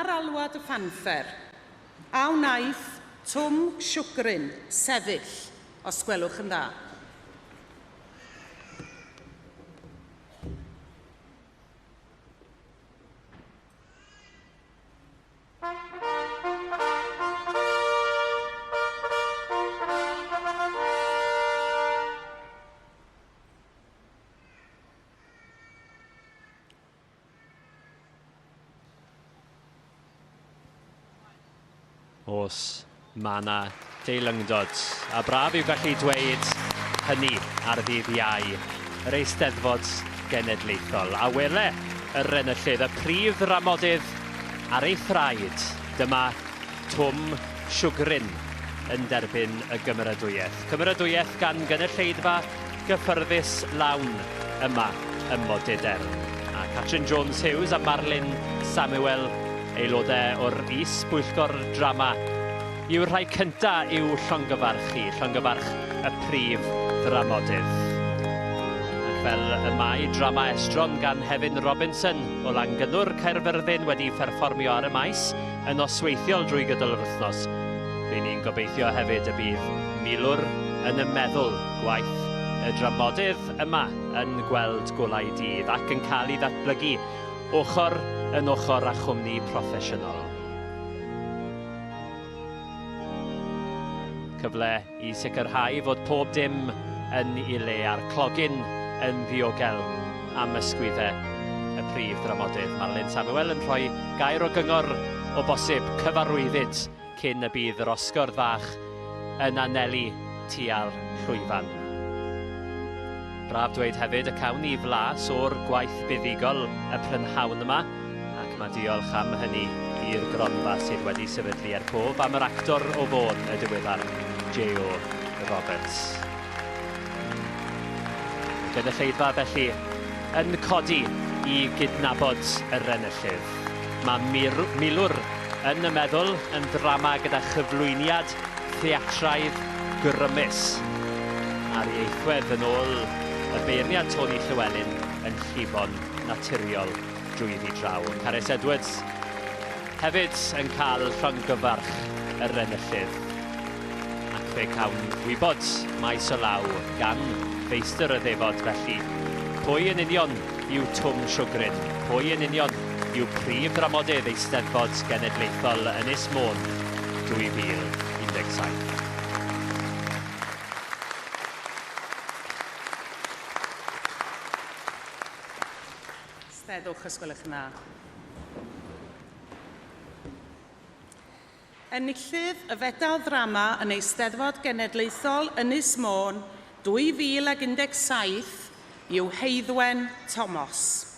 Ar alwad y ffanffer, a wnaiff Twm Siwgryn sefyll, os gwelwch yn dda. Os mae yna deilyngdod, a braf yw gallu dweud hynny ar ddydd Iau, yr Eisteddfod Genedlaethol. A wele yr enillydd, y prif ddramodydd ar ei thraed. Dyma Twm Siwgryn yn derbyn y gymeradwyaeth. Cymeradwyaeth gan gynulleidfa gyffyrddus lawn yma ym Modedern. A Catrin Jones Hughes a Marlyn Samuel, aelodau o'r is-bwyllgor drama, yw'r rhai cynta i'w llongyfarchu, llongyfarch y prif ddramodydd. Ac fel y mae drama estron gan Hefin Robinson o Langynnwr, Caerfyrddin wedi pherfformio ar y maes yn nosweithiol drwy gydol yr wythnos, ry'n ni'n gobeithio hefyd y bydd milwr yn y meddwl gwaith y dramodydd yma yn gweld golau dydd ac yn cael ei ddatblygu ochr yn ochr â chwmni proffesiynol. Cyfle i sicrhau fod pob dim yn ei le a'r clogyn yn ddiogel am ysgwydde y prif ddramodydd Marlyn Samuel yn rhoi gair o gyngor o bosib cyfarwyddyd cyn y bydd yr osgordd fach yn anelu tua'r llwyfan. Braf dweud hefyd y cawn ni flas o'r gwaith buddugol y prynhawn yma, ac mae diolch am hynny i'r gronfa sydd wedi sefydlu er cof am yr actor o Fôn y diweddar J.O. Roberts. Y gynulleidfa felly yn codi i gydnabod yr enillydd. Mae Milwr yn y Meddwl yn ddrama gyda chyflwyniad theatraidd grymus a'r ieithwedd yn ôl y beirniad Tony Llewelyn yn llifo'n naturiol drwyddi draw. Carys Edwards hefyd yn cael llongyfarch yr enillydd. Ac fe cawn wybod maes o law gan feistr y ddefod felly pwy yn union yw Twm Siwgryn? Pwy yn union yw prif ddramodydd Eisteddfod Genedlaethol Ynys Môn 2017? Steddwch os gwelwch yn dda. Enillydd y Fedal Ddrama yn Eisteddfod Genedlaethol Ynys Môn 2017 yw Heiddwen Tomos.